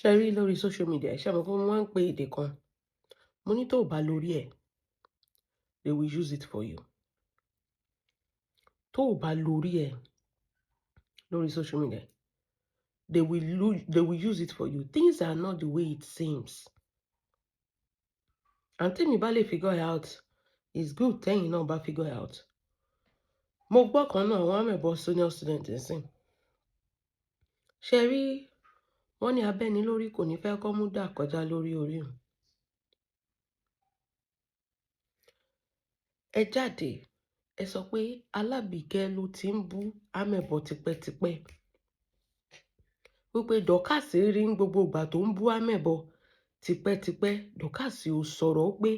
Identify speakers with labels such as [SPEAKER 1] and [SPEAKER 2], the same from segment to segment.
[SPEAKER 1] Ṣé rí lórí social media, ṣé mo pé mo máa ń pe èdè kan. Mo ní tó bá lórí ẹ̀, they will use it for you. Tó bá lórí ẹ̀ lórí social media, they will use it for you. Things are not the way it seems. And tèmi bá lè figure out, it's good tẹ́yìn náà bá figure out. Mo gbọ́ kan náà, àwọn amẹ̀bọ senior student nsìn. Ṣé rí, wọ́n ní abẹ́ni lórí kò ní fẹ́ kọ́ mú dà kọjá lórí orí òun. Ẹ jáde, ẹ sọ pé Alábìíkẹ́ ló ti ń bú amẹ̀bọ tipẹ́tipẹ́. Wípé Dorcas rí ní gbogbo ìgbà tó ń bú amẹ̀bọ tipẹ́tipẹ́. Dorcas ò sọ̀rọ̀ pé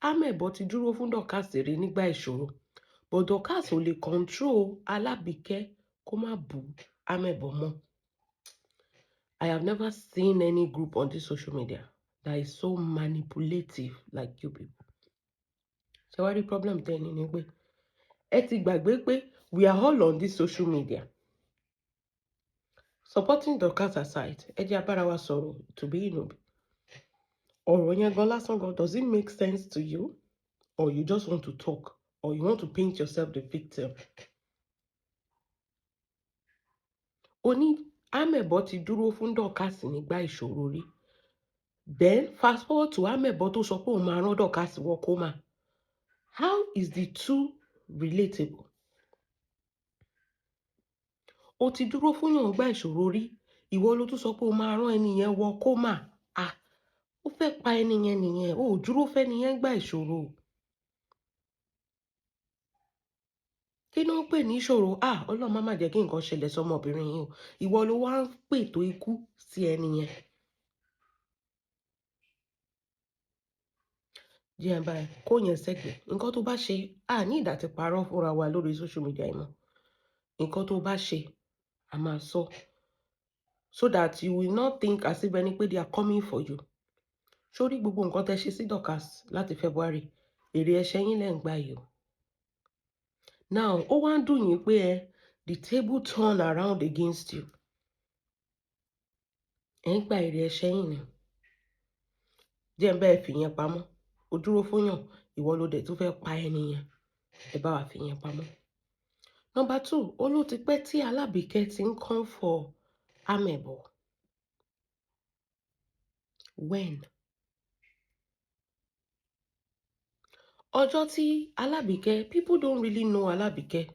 [SPEAKER 1] amẹ̀bọ ti dúró fún Dorcas rí nígbà ìṣòro. But Dorcas ò lè control Alábìíkẹ́ kó má bú amẹ̀bọ mọ́. I have never seen any group on this social media that is so manipulative like you people. Ṣé wá rí problem tẹ́ ẹ ní ni pé ẹ ti gbàgbé pé we are all on this social media. Supporting Dorcas aside, ẹ jẹ́ abára wa sọ̀rọ̀ to be ìnùbí. Ọ̀rọ̀ yẹn gan lásán gan, does it make sense to you? Or you just want to talk? Or you want to paint yourself the victim? Oní Amẹ̀bọ ti dúró fún Dorcas nígbà ìṣòro rí. Then fast forward to Amẹ̀bọ tó sọ pé òun máa rán Dorcas wọ coma. How is the two relatable? O ti dúró fún yàn nígbà ìṣòro rí. Ìwọ ló tún sọ pé o máa rán ẹni yẹn wọ coma. Ah, ó fẹ́ pa ẹni yẹn nìyẹn. O ò dúró fẹ́ni yẹn nígbà ìṣòro. Kí ló ń pè ní ìṣòro? Ah, Ọlọ́run má má jẹ́ kí nǹkan ṣẹlẹ̀ sọmọbìnrin yìí o. Ìwọ ló wá ń pètò ikú sí ẹni yẹn. Jẹ́ ẹ bá ẹ kó yẹn sẹ́gbẹ̀ẹ́. Nǹkan tó bá ṣe, a ní ìdá tí parọ́ fúnra wa lórí social media yìí mọ́. Nǹkan tó bá ṣe, a máa sọ. So that you will not think as if ẹni pé they are coming for you. Sórí gbogbo nǹkan tẹ́ ṣe sí Dorcas láti February, èrè ẹ̀ṣẹ̀ yín lẹ́ ń gbà yìí o. Now, ó wá ń dùn yín pé ẹ the table turn around against you. Ẹ ń gba èrè ẹ̀ṣẹ̀ yín ni. Jẹ́ ń bá ẹ fi yẹn pamọ́. O dúró fún yàn, ìwọ ló dẹ̀ tún fẹ́ pa ẹni yẹn. Ẹ bá wa fi yẹn pamọ́. Number two, ó ló ti pẹ́ tí Alábìíkẹ́ ti ń come for Amẹ̀bọ. When? Ọjọ́ tí Alábìíkẹ́, people don't really know Alábìíkẹ́.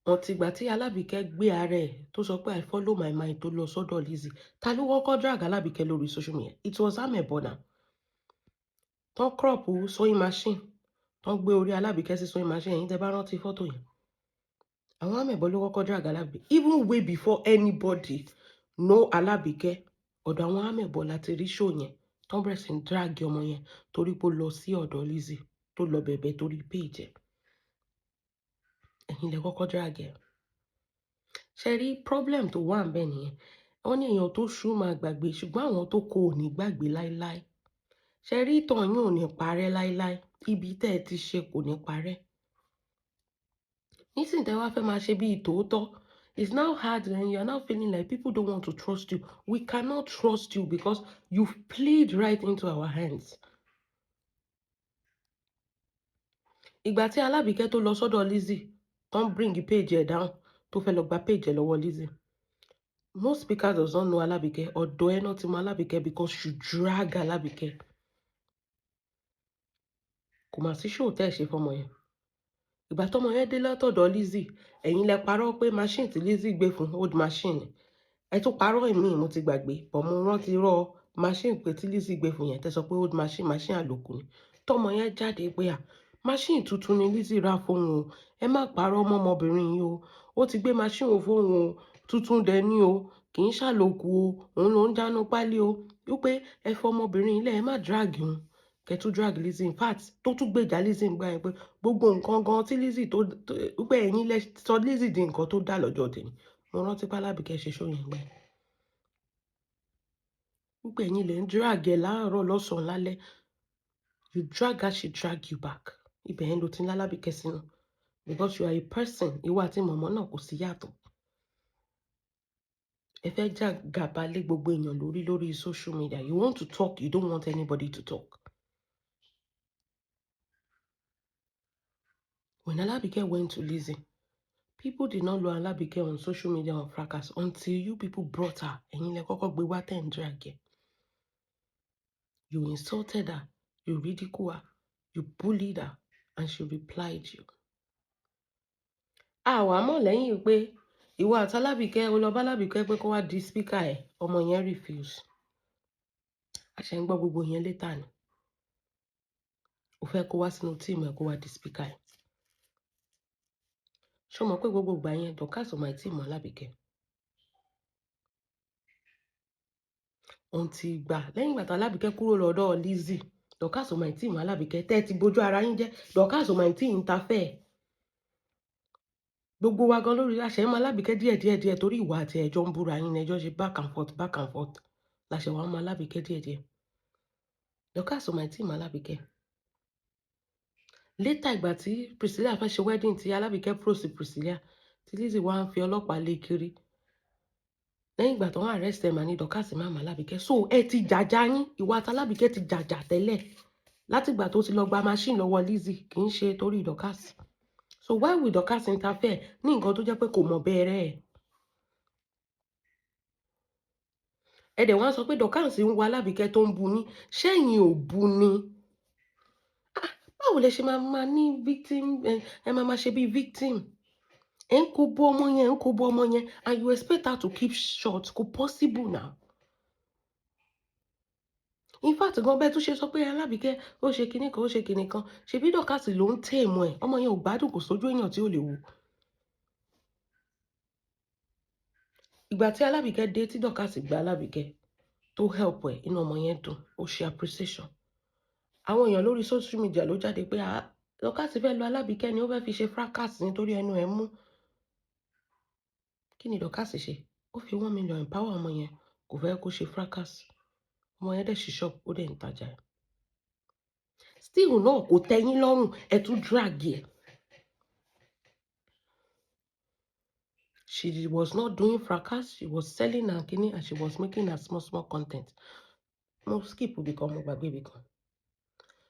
[SPEAKER 1] Until ìgbà tí Alábìíkẹ́ gbé ara ẹ̀ tó sọ pé I follow my mind tó lọ sọ́dọ̀ Lizzy. Ta ló kọ́kọ́ drag Alábìíkẹ́ lórí social media? It was Amẹ̀bọ now. Tán crop sewing machine. Tán gbé orí Alábìíkẹ́ sí sewing machine. Ẹ̀yin tẹ́ bá rántí fọ́tò yẹn. Àwọn Amẹ̀bọ ló kọ́kọ́ drag Alábìíkẹ́. Even way before anybody know Alábìíkẹ́, ọ̀dọ̀ àwọn Amẹ̀bọ láti rí show yẹn. Tán bẹ̀rẹ̀ sí ń drag ọmọ yẹn torí pé ó lọ sí ọ̀dọ̀ Lizzy tó lọ bẹ̀bẹ̀ torí page ẹ̀. Ẹ̀yin lẹ kọ́kọ́ drag ẹ̀. Ṣé rí problem tó wà ńbẹ̀ nìyẹn. Wọ́n ní èèyàn tó ṣú máa gbàgbé ṣùgbọ́n àwọn tó kó ò ní gbàgbé láíláí. Ṣé rí ìtàn yín ò ní parẹ́ láíláí. Ibi tẹ́ ẹ ti ṣe kò ní parẹ́. Nísìnyí tẹ́ wá fẹ́ máa ṣe bí tòótọ́. It's now hard and you are now feeling like people don't want to trust you. We cannot trust you because you've played right into our hands. Ìgbà tí Alábìíkẹ́ tó lọ sọ́dọ̀ Lizzy, tán bring page ẹ̀ down, tó fẹ́ lọ gba page ẹ̀ lọ́wọ́ Lizzy. Most speakers does not know Alábìíkẹ́. Ọ̀dọ̀ ẹ náà ti mọ Alábìíkẹ́ because you drag Alábìíkẹ́. Kò mà sí show tẹ́ ẹ ṣe fọ́mọ yẹn. Ìgbà tọ́mọ yẹn dé látọ̀dọ̀ Lizzy, ẹ̀yin lẹ parọ́ pé machine tí Lizzy gbé fún old machine. Ẹ tún parọ́ ìmíì mo ti gbàgbé, but mo rántí rọ́ machine pé tí Lizzy gbé fún yẹn, tẹ́ sọ pé old machine, machine àlòkù ni. Tọ́mọ yẹn jáde pé à, machine tuntun ni Lizzy rà fún òun o. Ẹ má parọ́ mọ́ ọmọbìnrin yìí o. Ó ti gbé machine fún òun o. Tuntun dẹ̀ ni o. Kì í ṣàlòkù o. Òun ló ń dáná pálí o. Wípé ẹ fọ ọmọbìnrin yìí lẹ̀, ẹ má drag òun. Kẹ́ tún drag Lizzy. In fact, tó tún gbèjà Lizzy nígbà yẹn pé gbogbo nǹkan gan tí Lizzy tó, wípé ẹ̀yin lẹ sọ Lizzy di nǹkan tó dà lọ́jọ́ tèmi. Mo rántí pé Alábìíkẹ́ ṣe show yẹn nígbà yẹn. Wípé ẹ̀yin lẹ ń drag ẹ láàárọ̀ lọ́sàn-án lálẹ́. You drag her, she drag you back. Ibẹ̀ yẹn ló ti ń lálábìíkẹ́ sínú. Because you are a person, ìwọ àti mọ̀mọ́ náà kò sí yàtọ̀. Ẹ fẹ́ jà gàba lé gbogbo èèyàn lórí lórí social media. You want to talk, you don't want anybody to talk. When Alabike went to Lizzy, people did not know Alabike on social media on fracas until you people brought her. Ẹ̀yin lẹ kọ́kọ́ gbé wá tẹ̀ ń drag ẹ̀. You insulted her, you ridiculed her, you bullied her, and she replied you. Àwa mọ̀ lẹ́yìn pé ìwọ àti Alábìkẹ́, o lọ bá Alábìkẹ́ pé kó wá di speaker ẹ̀, ọmọ yẹn refuse. A ṣe ń gbọ́ gbogbo yẹn later ni. O fẹ́ kó wá sínú team ẹ̀, kó wá di speaker ẹ̀. Ṣé o mọ̀ pé gbogbo ìgbà yẹn Dorcas ò máa tí mọ̀ Alábìkẹ́? Until ìgbà lẹ́yìn ìgbà tí Alábìkẹ́ kúrò lọ́dọ̀ Lizzy, Dorcas ò máa tí mọ̀ Alábìkẹ́. Tẹ́ ẹ ti bójú ara yín jẹ́, Dorcas ò máa tí interfere. Gbogbo wa gan lórí láṣẹ mọ̀ Alábìkẹ́ díẹ̀ díẹ̀ díẹ̀ torí ìwà àti ẹjọ́ ń búra yín, ẹjọ́ ṣe back and forth, back and forth. Láṣẹ wa mọ̀ Alábìkẹ́ díẹ̀ díẹ̀. Dorcas ò máa tí mọ̀ Alábìkẹ́. Later, ìgbà tí Priscilla fẹ́ ṣe wedding, tí Alábìkẹ́ propose Priscilla, tí Lizzy wá ń fi ọlọ́pàá lé kiri. Lẹ́yìn ìgbà tó ń arrest ẹ̀ mà ní Dorcas má mọ̀ Alábìkẹ́. So ẹ ti jàjà yín, ìwà àti Alábìkẹ́ ti jàjà tẹ́lẹ̀. Láti ìgbà tó ti lọ gba machine lọ́wọ́ Lizzy, kì í ṣe torí Dorcas. So why will Dorcas interfere ní nǹkan tó jẹ́ pé kò mọ̀ bẹ̀rẹ̀ ẹ̀? Ẹ dẹ̀ wá sọ pé Dorcas ń wo Alábìkẹ́ tó ń bu yín. Ṣẹ́yìn ò bu ni? Ah, báwo lẹ ṣe máa máa ní victim, ẹ máa máa ṣe bí victim? Ẹ ń kó bó ọmọ yẹn, ẹ ń kó bó ọmọ yẹn, and you expect her to keep short. Kò possible now. In fact gan, bẹ́ẹ̀ tún ṣe sọ pé Alábìkẹ́ ó ṣe kinní kan, ó ṣe kinní kan, ṣebí Dorcas ló ń tèmọ̀ ẹ̀. Ọmọ yẹn ò gbádùn, kò sójú èèyàn tí ó lè wò. Ìgbà tí Alábìkẹ́ dé, tí Dorcas gba Alábìkẹ́ tó help ẹ̀, inú ọmọ yẹn dùn, ó ṣe appreciation. Àwọn èèyàn lórí social media ló jáde pé Dorcas fẹ́ lo Alábìkẹ́ ni, ó fẹ́ fi ṣe fracas nítorí ẹnu ẹ̀ mú. Kí ni Dorcas ṣe? Ó fi 1 million empower ọmọ yẹn, kò fẹ́ kó ṣe fracas. Ọmọ yẹn dẹ̀ ṣí shop, ó dẹ̀ ń tajà ẹ̀. Still náà kò tẹ́ yín lọ́rùn, ẹ tún drag ẹ̀. She was not doing fracas, she was selling her kini and she was making her small small content. Mo skip ibìkan, mo gbàgbé ibìkan.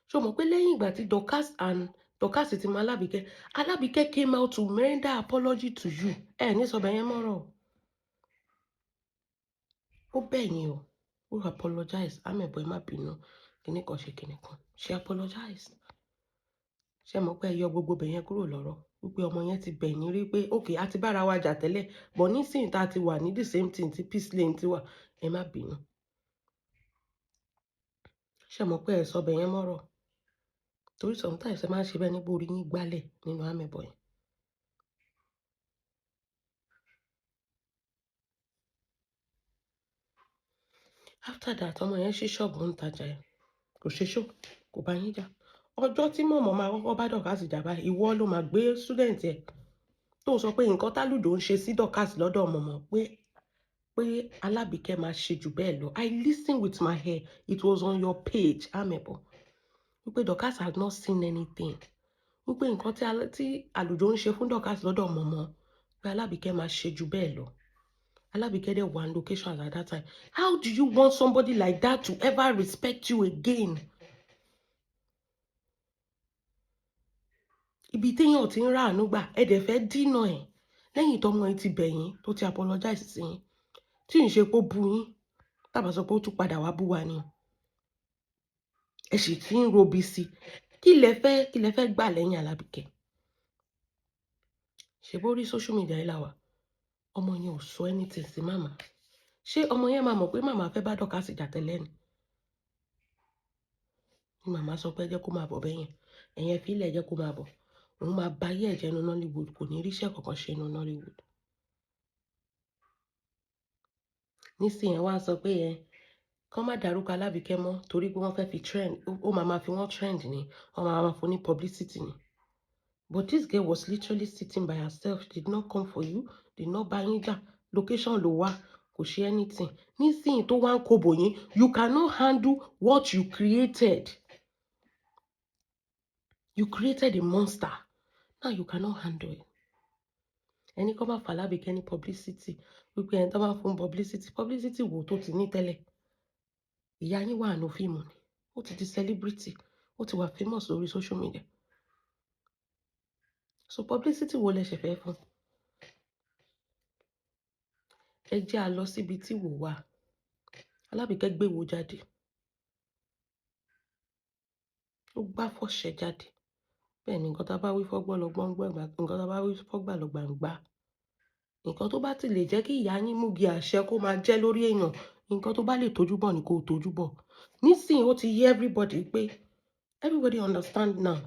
[SPEAKER 1] Ṣé o mọ̀ pé lẹ́yìn ìgbà tí Dorcas and Dorcas ti mọ Alábìkẹ́, Alábìkẹ́ came out to render apology to you. Ẹ ní sọ bẹ́ẹ̀ yẹn mọ́rọ̀ o. Ó bẹ̀ yín o. Ó apologize. Amẹ̀bọ̀, ẹ má bínú. Kíní kan ṣe kíní kan. She apologized. Ṣé ẹ mọ̀ pé ẹ yọ gbogbo bẹ̀ yẹn kúrò lọ́rọ̀? Wípé ọmọ yẹn ti bẹ̀ yín rí pé okay, a ti bára wa jà tẹ́lẹ̀, but nísìnyí tá a ti wà ní the same thing tí peace lane ti wà, ẹ má bínú. Ṣé ẹ mọ̀ pé ẹ sọ bẹ̀ yẹn mọ́rọ̀? Torí sometimes ẹ máa ń ṣe bẹ́ẹ̀ nípa orí yín gbálẹ̀ nínú amẹ̀bọ̀ yẹn. After that, ọmọ yẹn ṣí ṣọ́ọ̀bù ń tajà ẹ̀. Kò ṣe ṣó, kò bá yín jà. Ọjọ́ tí mọ̀mọ́ máa kọ́kọ́ bá Dorcas jà báyìí, ìwọ ló máa gbé student ẹ̀ tó sọ pé nǹkan tálùdò ń ṣe sí Dorcas lọ́dọ̀ mọ̀mọ́ pé Alábìkẹ́ máa ṣe jù bẹ́ẹ̀ lọ. I listened with my hair. It was on your page, Amebo. Wípé Dorcas has not seen anything. Wípé nǹkan tí àlùjọ ń ṣe fún Dorcas lọ́dọ̀ mọ̀mọ́ pé Alábìkẹ́ máa ṣe jù bẹ́ẹ̀ lọ. Alábìkẹ́ dẹ̀ wà ní location at that time. How do you want somebody like that to ever respect you again? Ibi téèyàn ti ń ráàánú gbà, ẹ dẹ̀ fẹ́ dínà ẹ̀. Lẹ́yìn tọ́mọ ẹ ti bẹ̀ yín, tó ti apologize sí yín, tí ń ṣe pé ó bu yín, tàbí sọ pé ó tún padà wá bú wa ni. Ẹ sì ti ń robi sí i. Kí lẹ fẹ́ gbà lẹ́yìn Alábìkẹ́? Ṣé bó rí social media yìí la wà? Ọmọ yẹn ò sọ anything sí màmá. Ṣé ọmọ yẹn máa mọ̀ pé màmá fẹ́ bá Dorcas jà tẹ́lẹ̀ ni? Ni màmá sọ pé ẹ jẹ́ kó máa bọ̀ bẹ́yẹn. Ẹ̀yin ẹ fi ilẹ̀, ẹ jẹ́ kó máa bọ̀. Òun máa bá ayé ẹ̀ jẹ́ nínú Nollywood, kò ní ríṣẹ́ kankan ṣe nínú Nollywood. Nísìnyí ẹ wá sọ pé ẹ kán má dárúkọ Alábìkẹ́ mọ́ torí pé wọ́n fẹ́ fi trend, ó máa máa fi wọ́n trend ni, wọ́n máa máa fún ní publicity ni. But this girl was literally sitting by herself, did not come for you, did not bá yín jà, location ló wà, kò ṣe anything. Nísìnyí tó wá ń kobò yín, you cannot handle what you created. You created a monster. Now you cannot handle it. Ẹni kọ́ máa fà Alábìkẹ́ ní publicity Wípé ẹni tó bá fún publicity, publicity wo tó ti ní tẹ́lẹ̀? Ìyá yín wà nínú fíìmù ni. Ó ti di celebrity. Ó ti wà famous lórí social media. So publicity wo lẹ ṣe fẹ́ fún? Ẹ jẹ́ a lọ síbi tí wò wà. Alábìkẹ́ gbé wo jáde. Ó gbá fọ̀ṣẹ jáde. Bẹ́ẹ̀ ni nǹkan tí a bá wí fọ́gbọ́ lọ́gbọ́n ń gbọ́, nǹkan tí a bá wí fọ́gbà lọ́gbà ń gbá. Nǹkan tó bá ti lè jẹ́ kí ìyá yín múgi àṣẹ kó máa jẹ́ lórí èèyàn, nǹkan tó bá lè tójú bọ̀ ni kó tójú bọ̀. Nísìnyí ó ti yé everybody pé everybody understand now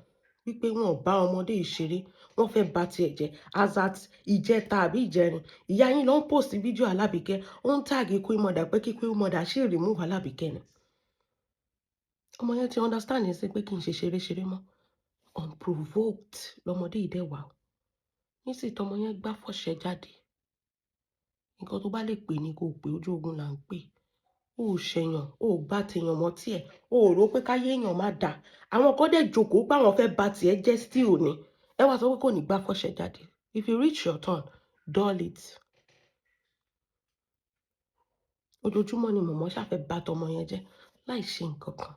[SPEAKER 1] wípé wọn ò bá ọmọdé yìí ṣeré, wọ́n fẹ́ ba ti ẹ̀ jẹ́. As at ìjẹta àbí ìjẹrin, ìyá yín ló ń post fídíò Alábìkẹ́, ó ń tag Queen Mother pé kí Queen Mother ṣì remove Alábìkẹ́ ni. Ọmọ yẹn ti understand ní sí pé kí n ṣe ṣeré ṣeré mọ́. Unprovoked lọmọdé yìí dẹ̀ wà. Nísìnyí tọmọ yẹn gbá fọ̀ṣẹ jáde. Nǹkan tó bá lè pè ní kó pè, ojú ogun là ń pè. Ó ṣẹ̀yàn, ó gbá tèèyàn mọ́ tí ẹ̀, ó rò pé káyé èèyàn má dà. Àwọn kan dẹ̀ jókòó pé àwọn fẹ́ ba tiẹ̀ jẹ́ still ni. Ẹ wá sọ pé kò ní gbá fọ̀ṣẹ jáde. If you reach your turn, dull it. Ojoojúmọ́ ni mọ̀mọ́ ṣá fẹ́ bá tọmọ yẹn jẹ́ láì ṣe nǹkan kan.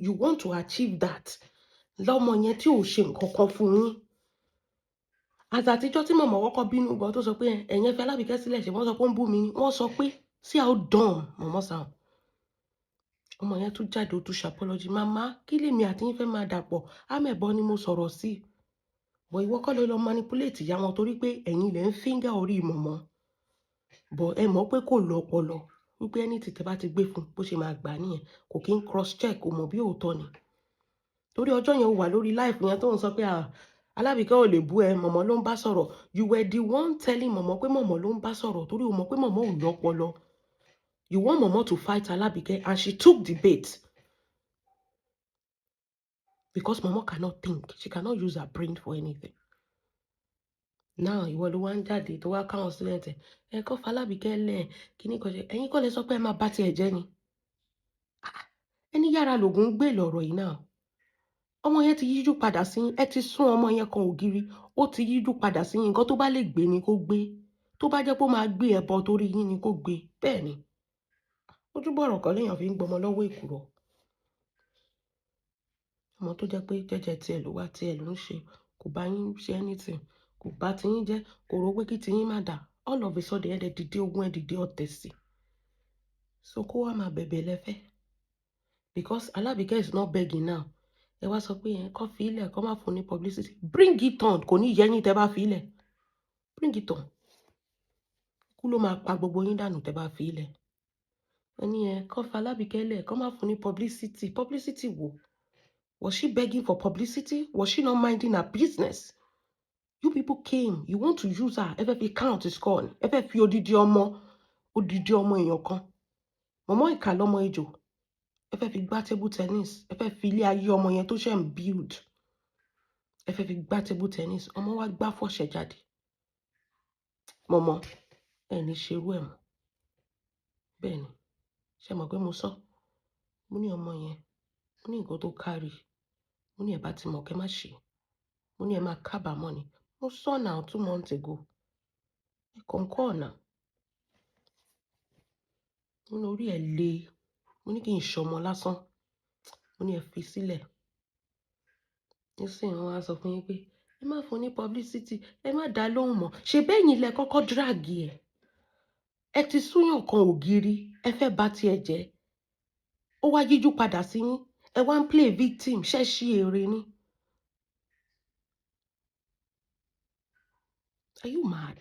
[SPEAKER 1] You want to achieve that. Lọ́mọ yẹn tí ò ṣe nǹkan kan fún yín. Àti àtijọ́ tí mọ̀mọ́ kọ́kọ́ bínú gan tó sọ pé ẹ̀yin ẹ fi Alábìkẹ́ sílẹ̀ ṣe wọ́n sọ pé ó ń bú mi ni. Wọ́n sọ pé see how dumb mọ̀mọ́ sound. Ọmọ yẹn tún jáde, ó tún ṣe apology. Màmá, kí lèmi àti yín fẹ́ máa dàpọ̀? Ámẹ̀bọ ni mo sọ̀rọ̀ sí. But ìwọ kọ́ ló lọ manipulate ìyá wọn torí pé ẹ̀yin lẹ ń finger orí mọ̀mọ́. But ẹ mọ̀ pé kò lọ́pọlọ. Wípé ẹni tí tẹ bá ti gbé fún bó ṣe máa gbà níyẹn. Kò kí ń cross check, kò mọ̀ bí òótọ́ ni. Torí ọjọ́ yẹn ó wà lórí live yẹn tó ń sọ pé à Alábìkẹ́ ò lè bú ẹ, mọ̀mọ́ ló ń bá sọ̀rọ̀. You were the one telling mọ̀mọ́ pé mọ̀mọ́ ló ń bá sọ̀rọ̀ torí o mọ̀ pé mọ̀mọ́ ò lọ́pọlọ. You want mọ̀mọ́ to fight Alábìkẹ́ and she took the bait. Because mọ̀mọ́ cannot think. She cannot use her brain for anything. Now ìwọ ló wá ń jáde tó wá káwọn student ẹ. Ẹ kọ́ Falábìkẹ́ lẹ̀ kíní kan ṣe. Ẹ̀yin kọ́ lẹ sọ pé ẹ máa bá tiẹ̀ jẹ́ ni. Ah, ẹni yára lògùn gbé lọ̀rọ̀ yìí náà. Ọmọ yẹn ti yíjú padà sí yín. Ẹ ti sún ọmọ yẹn kan ògiri. Ó ti yíjú padà sí yín. Nǹkan tó bá lè gbé ni kó gbé. Tó bá jẹ́ pé ó máa gbé ẹbọ torí yín ni kó gbé. Bẹ́ẹ̀ ni. Ojúbọ̀rọ̀ kan léèyàn fi ń gbọmọ lọ́wọ́ èkùrọ́. Ọmọ tó jẹ́ pé jẹ́jẹ́ tí ẹ ló wá tí ẹ ló ń ṣe, kò bá yín ṣe anything, kò bá ti yín jẹ́, kò rò pé kí ti yín má dà. All of a sudden ẹ dẹ̀ dìde ogun, ẹ dìde ọ̀tẹ̀ sí. So kó wá máa bẹ̀bẹ̀ lẹ́fẹ̀. Because Alábìkẹ́ is not begging now. Ẹ wá sọ pé ẹ kọ́ fi ilẹ̀, kọ́ má fún ní publicity. Bring it on. Kò ní yẹ yín tẹ́ bá fi ilẹ̀. Bring it on. Ikú ló máa pa gbogbo yín dànù tẹ́ bá fi ilẹ̀. Ẹni ẹ kọ́ fi Alábìkẹ́ lẹ̀, kọ́ má fún ní publicity. Publicity wo? Was she begging for publicity? Was she not minding her business? You people came. You want to use her. Ẹ fẹ́ fi count score ni. Ẹ fẹ́ fi odidi ọmọ èèyàn kan. Mọ̀mọ́ ìkà lọ́mọ ejò. Ẹ fẹ́ fi gbá table tennis. Ẹ fẹ́ fi ilé ayé ọmọ yẹn tó ṣẹ̀ ń build. Ẹ fẹ́ fi gbá table tennis. Ọmọ wa gbá fọ̀ṣẹ jáde. Mọ̀mọ́, ẹ ní ṣerú ẹ̀ mọ́. Bẹ́ẹ̀ ni. Ṣé ẹ mọ̀ pé mo sọ? Mo ní ọmọ yẹn, mo ní nǹkan tó carry. Mo ní ẹ bá ti mọ̀ kí ẹ má ṣe. Mo ní ẹ máa kábàámọ̀ ni. Mo sọ now 2 months ago. Ẹ kọ̀ǹkọ̀ ọ̀nà. Mo ní orí ẹ le. Mo ní kí n ṣọmọ lásán. Mo ní ẹ fi sílẹ̀. Nísìnyí wọ́n á sọ fún yín pé ẹ má fún ní publicity, ẹ má dá lóhùn mọ́. Ṣé bẹ́ẹ̀ yín lẹ kọ́kọ́ drag ẹ̀? Ẹ ti súyàn kan ògiri, ẹ fẹ́ bá tiẹ̀ jẹ́. Ó wá yíjú padà sí yín. Ẹ wá ń play victim, ṣẹ́ ṣí ere ni. Are you mad?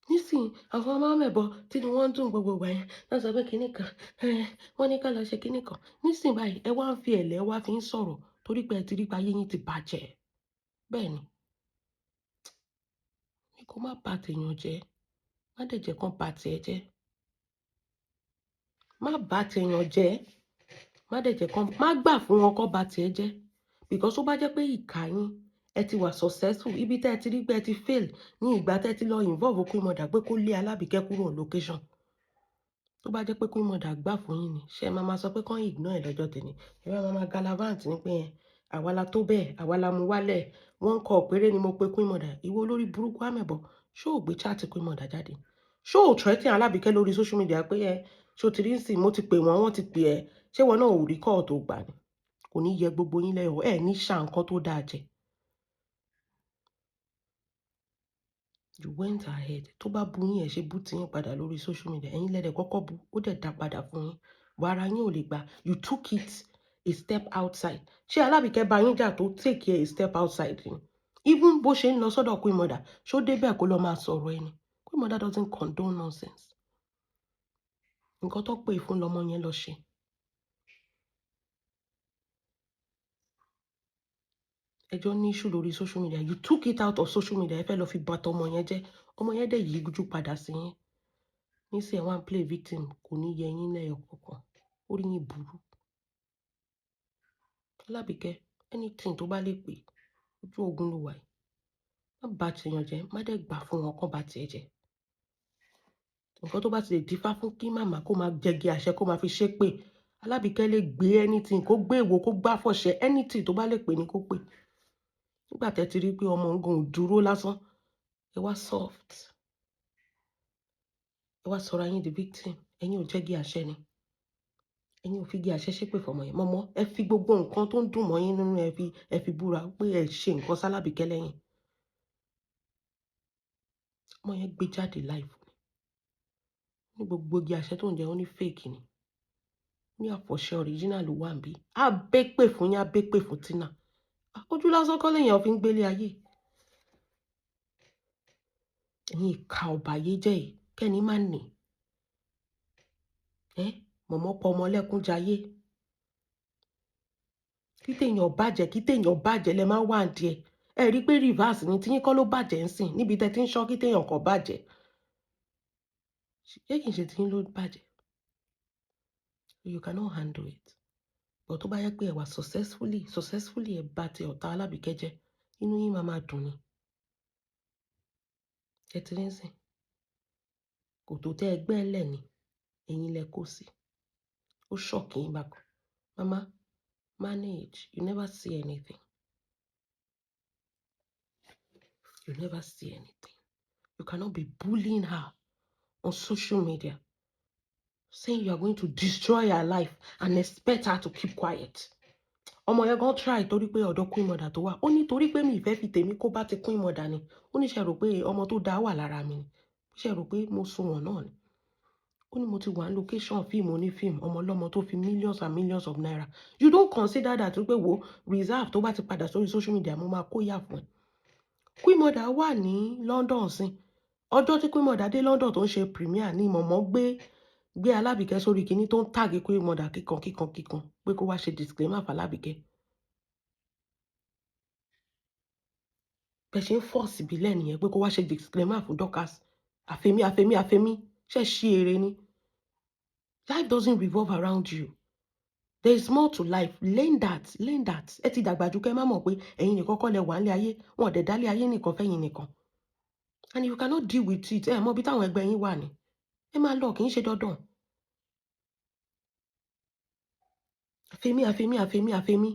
[SPEAKER 1] Nísìnyí, àwọn ọmọ mẹ́bọ tí ni wọ́n ń dùn gbogbo ìgbà yẹn. Wọ́n sọ pé kíní kan, wọ́n ní ká lọ ṣe kíní kan. Nísìnyí báyìí, ẹ wá ń fi ẹ̀lẹ́ wá fi ń sọ̀rọ̀ torí pé ẹ ti rí pé ayé yín ti bàjẹ́. Bẹ́ẹ̀ ni. Ní kó má bà tèèyàn jẹ́. Má dẹ̀ jẹ́ kó bà tí ẹ jẹ́. Má bà tèèyàn jẹ́. Má dẹ̀ jẹ́ kó, má gbà fún wọn kó bà tí ẹ jẹ́. Because ó bá jẹ́ pé ìkà yín, ẹ ti wà successful, ibi tí ẹ ti rí pé ẹ ti fail ní ìgbà tí ẹ ti lọ involve Queen Mother pé kó lé Alábìkẹ́ kúrò location. Tó bá jẹ́ pé Queen Mother gbà fún yín ni, ṣé ẹ máa ma sọ pé kán ignore ẹ lọ́jọ́ tèmi? Ẹ máa ma gallivant ní pé Àwa la tó bẹ́ẹ̀, àwa la mú wálẹ̀. Wọ́n kọ péré ni mo pe Queen Mother. Ìwọ olórí burúkú àmẹ̀bọ̀, ṣó ò gbé chat Queen Mother jáde? Ṣó ò threaten Alábìkẹ́ lórí social media pé ẹ ṣó ti rí sí, mo ti pè wọ́n, wọ́n ti pè ẹ́, ṣé wọn náà ò rí call tó gbà ni? Kò ní yẹ gbogbo yín lẹ́yọ̀, ẹ ní ṣà nǹkan tó dáa jẹ. You went ahead. Tó bá bu yín, ẹ ṣe bú tí yín padà lórí social media. Ẹ̀yin lẹ́dẹ̀ kọ́kọ́ bu, ó dẹ̀ dá padà fún yín. Wàrà yín ò lè gbà. You took it a step outside. Ṣé Alábìkẹ́ bá yín jà tó take a step outside ni? Even bó ṣe ń lọ sọ́dọ̀ Queen Mother, ṣó débẹ̀ kó lọ máa sọ̀rọ̀ ẹni? Queen Mother doesn't condone nonsense. Nǹkan tó pè fún lọmọ yẹn lọ ṣe. Ẹjọ́ ní issue lórí social media. You took it out of social media. Ẹ fẹ́ lọ fi bà tọmọ yẹn jẹ́. Ọmọ yẹn dẹ̀ yí ojú padà sí yín. Nísìnyí ẹ wá ń play victim, kò ní yẹ yín lẹ́yọ̀ kankan. Orí yín burú. Alábìkẹ́, anything tó bá lè pè, ojú ogun ló wà yìí. Má bà tèèyàn jẹ́, má dẹ̀ gbà fún wọn kán bà tiẹ̀ jẹ́. Nǹkan tó bá ti lè dífá fún kí màmá kó máa jẹgi àṣẹ kó máa fi ṣépè. Alábìkẹ́ lè gbé anything, kó gbé èwo, kó gbá fọ̀ṣẹ, anything tó bá lè pè ní kó pè. Nígbà tẹ́ ti rí pé ọmọ ogun ò dúró lásán, ẹ wá soft. Ẹ wá sọra yín di victim. Ẹ̀yin ò jẹ́gi àṣẹ ni. Ẹ̀yin ò fi igi àṣẹ ṣépè fọmọ yẹn. Mọ̀mọ́, ẹ fi gbogbo nǹkan tó ń dùn mọ́ yín nínú ẹ fi búra pé ẹ ṣe nǹkan sálábìkẹ́ lẹ́yìn. Ọmọ yẹn gbé jáde live ni. Ní gbogbo igi àṣẹ tó ń jẹ, ó ní fake ni. Ní àfọ̀ṣẹ original ló wà níbí. Á bẹ́ pè fún yín, á bẹ́ pè fún Tina. Ojú lásán kọ́ lèèyàn fi ń gbélé ayé. Ẹ̀yin ìka ọ̀bàyéjẹ́ yìí, kẹ́ni má nì. Ẹ́ mọ̀mọ́ pọ ọmọ lẹ́kún jayé. Kí téèyàn bàjẹ́, kí téèyàn bàjẹ́ lẹ máa wà díẹ̀. Ẹ rí pé reverse ni tíyín kọ́ ló bàjẹ́ ń sìn níbi tẹ́ ti ń ṣọ́ kí téèyàn kò bàjẹ́. Ṣé kìí ṣe tíyín ló bàjẹ́? You cannot handle it. But tó bá yẹ pé ẹ wà successfully ẹ bá ti ọ̀tá Alábìkẹ́ jẹ́, inú yín máa máa dùn ni. Ẹ ti rí ń sìn. Kòtò tẹ́ ẹ gbẹ́ lẹ̀ ni, ẹ̀yin lẹ kó sí. Ó shock yín bákan. Mama, manage. You never see anything. You never see anything. You cannot be bullying her on social media, saying you are going to destroy her life and expect her to keep quiet. Ọmọ yẹn gan try torí pé ọ̀dọ̀ Queen Mother tó wà. Ó ní torí pé mi ìfẹ́ fi tèmi kó bá ti Queen Mother ni. Ó ní ṣe rò pé ọmọ tó dáa wà lára mi ni. Ṣe rò pé mo sunwọ̀n náà ni. Ó ní mo ti wà ní location fíìmù oní fíìmù, ọmọ ọlọ́mọ tó fi millions and millions of naira. You don't consider that pé wo reserve tó bá ti padà sórí social media mo máa kó yà fún ẹ. Queen Mother wà ní London sí. Ọjọ́ tí Queen Mother dé London tó ń ṣe premiere ni mọ̀mọ́ gbé Alábìkẹ́ sórí kinní tó ń tag Queen Mother kíkan kíkan kíkan pé kó wá ṣe disclaimer fún Alábìkẹ́. Bẹ́ẹ̀ ṣe ń force ìbílẹ̀ nìyẹn pé kó wá ṣe disclaimer fún Dorcas. Àfẹ́mí, àfẹ́mí, àfẹ́mí, ṣé ṣí ere ni? Life doesn't revolve around you. There is more to life. Learn that, learn that. Ẹ ti dàgbà jù kẹ́ má mọ̀ pé ẹ̀yin nìkan kọ́ lẹ wà nílé ayé, wọn ò dẹ̀ dálé ayé nìkan fẹ́yin nìkan. And you cannot deal with it. Ẹ mọ bí táwọn ẹgbẹ́ yín wà ní. Ẹ máa lọ, kì í ṣe dandan. Àfẹ́mí, àfẹ́mí, àfẹ́mí, àfẹ́mí.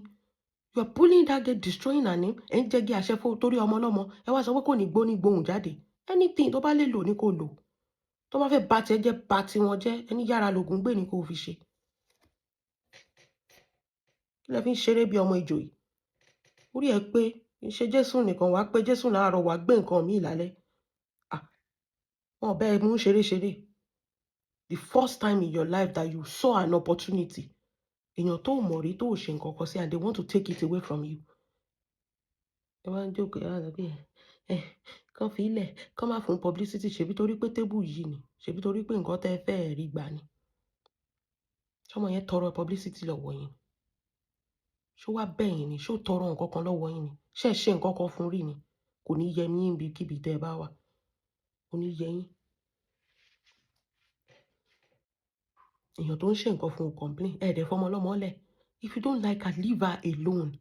[SPEAKER 1] You are pulling that girl, destroying her name. Ẹ ń jẹ́ kí àṣẹ fún torí ọmọ ọlọ́mọ. Ẹ wá sọ pé kò ní gbó ní gbóhùn jáde. Anything tó bá lè lò ní kò lò. Tó bá fẹ́ bá tiẹ̀ jẹ́, bá tiwọn jẹ́. Ẹni yára lògùn gbé ni kò fi ṣe. Kí lẹ fi ń ṣeré bí ọmọ ìjò yìí? Orí ẹ pé kì í ṣe Jésù nìkan, wàá pé Jésù láàárọ̀, wàá gbé nǹkan míì lálẹ́. Ah, wọn ò bẹ́ẹ̀ mú ṣeré ṣeré. The first time in your life that you saw an opportunity, èèyàn tó mọ̀ rí tó ṣe nǹkan kan sí and they want to take it away from you. Ẹ wá ń jókòó, ẹ wá sọ pé ẹ kàn fi ilẹ̀, kàn má fún publicity, ṣebí torí pé table yìí ni, ṣebí torí pé nǹkan tẹ́ fẹ́ rí gbà ni. Ṣé ọmọ yẹn tọrọ publicity lọ́wọ́ yín? Ṣé ó wá bẹ̀ yín ni? Ṣé ó tọrọ nǹkan kan lọ́wọ́ yín ni? Ṣé ẹ ṣe nǹkan kan fún rí ni? Kò ní yẹ yín níbikíbi tẹ́ ẹ bá wà. Kò ní yẹ yín. Èèyàn tó ń ṣe nǹkan fún un complain. Ẹ dẹ̀ fọmọ ọlọ́mọ lẹ̀. If you don't like her, leave her alone.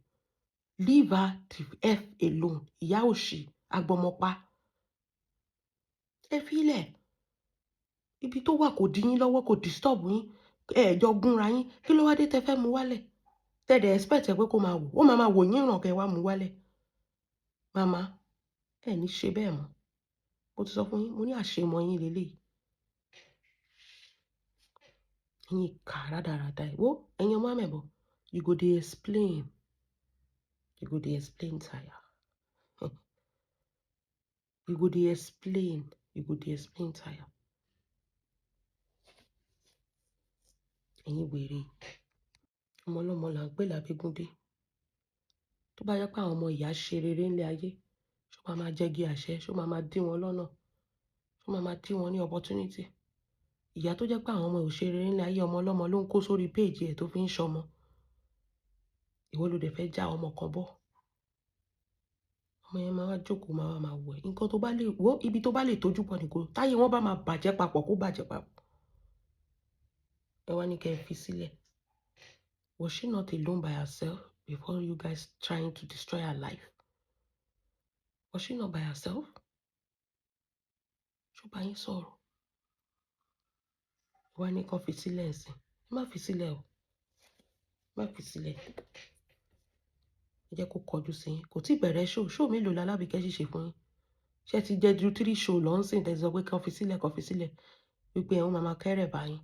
[SPEAKER 1] Leave her the F alone. Ìyá òṣì, agbọmọpa. Ẹ fi lẹ̀. Ibi tó wà kò dí yín lọ́wọ́, kò disturb yín. Ẹ jọ gúnra yín. Kí ló wá dé tẹ fẹ́ mú wálẹ̀? Tẹ́ dẹ̀ expect ẹ pé kó máa wò, ó máa máa wò yín ràn kẹ́ wá mú wálẹ̀. Màmá, ẹ ní ṣe bẹ́ẹ̀ mọ́. Mo ti sọ fún yín, mo ní àṣemọ yín leléyìí. Ẹ̀yin ìkà rádaràda yìí. Wo ẹ̀yin ọmọ àmẹ̀bọ̀, you go dey explain. You go dey explain tire. You go dey explain. You go dey explain tire. Ẹ̀yin wèrè. Ọmọ ọlọ́mọ là ń pè lábégúndé. Tó bá jẹ́ pé àwọn ọmọ ìyá ṣe rere nílé ayé, ṣé ó máa máa jẹ́gi àṣẹ? Ṣé ó máa máa dí wọn lọ́nà? Ṣé ó máa máa dí wọn ní opportunity? Ìyá tó jẹ́ pé àwọn ọmọ ò ṣe rere nílé ayé, ọmọ ọlọ́mọ ló ń kó sórí page ẹ̀ tó fi ń ṣọmọ. Ìwọ ló dẹ̀ fẹ́ já ọmọ kan bọ́. Ọmọ yẹn máa wá jókòó, máa wá máa wò ẹ́. Nǹkan tó bá lè wò, ibi tó bá lè tójú bọ̀ ni kó. Táyé wọn bá máa bàjẹ́ papọ̀, kó bàjẹ́ papọ̀. Ẹ wá ní kí ẹ fi sílẹ̀. Was she not alone by herself before you guys trying to destroy her life? Was she not by herself? Ṣó bá yín sọ̀rọ̀? Ẹ wá ní kí wọ́n fi sílẹ̀ ńsìn. Ẹ má fi sílẹ̀ o. Ẹ má fi sílẹ̀. Ẹ jẹ́ kó kọjú sí yín. Kò tí bẹ̀rẹ̀ show. Show mélòó la Alábìkẹ́ ṣì ṣe fún yín? Ṣé ẹ ti jẹ́ ju three show lọ ńsìn tẹ́ ẹ sọ pé kí wọ́n fi sílẹ̀, kí wọ́n fi sílẹ̀. Wípé ẹ̀ ń máa máa kẹ́rẹ̀ bá yín.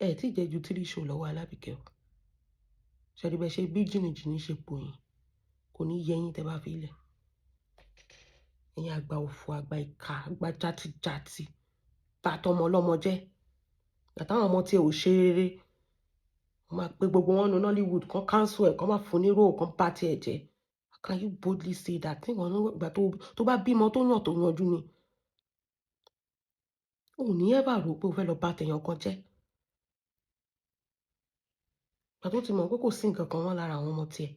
[SPEAKER 1] Ẹ tí jẹ́ ju three show lọ́wọ́ Alábìkẹ́ o. Ṣé ẹ rí bẹ́ẹ̀ ṣe bí jìnnìjìnnì ṣe pò yín? Kò ní yẹ yín tẹ́ bá fi lẹ̀. Ẹ̀yin àgbà òfò, àgbà ìkà, àgbà játijàti, bá tọmọ ọlọ́mọ jẹ́. Àtàwọn ọmọ tí ẹ ò ṣe rere. Wọ́n máa pe gbogbo wọn nu Nollywood kan cancel ẹ̀, kan máa fún ní role, kan bá ti ẹ̀ jẹ́. How can you boldly say that? Tí ìwọ náà ìgbà tó bá bímọ tó yàn tó yanjú ni. O ò ní ever rò pé o fẹ́ lọ bá tèèyàn kan jẹ́. Ìgbà tó ti mọ̀ pé kò sí nǹkan kan mọ́ lára àwọn ọmọ tí ẹ.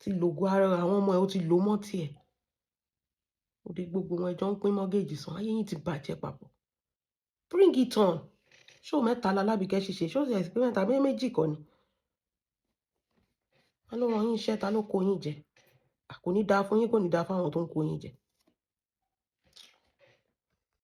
[SPEAKER 1] Ti lògo ara àwọn ọmọ ẹ, ó ti lò mọ́ tí ẹ. Ó di gbogbo wọn ẹjọ́ ń pín mortgage san. Ayé yín ti bàjẹ́ papọ̀. Bring it on. Show mẹ́ta la Alábìkẹ́ ṣì ṣe. Show sì pé mẹ́ta bí méjì kọ́ ni. Ta ló rán yín iṣẹ́? Ta ló kó yín jẹ? À kò ní dáa fún yín, kò ní dáa fún àwọn tó ń kó yín jẹ.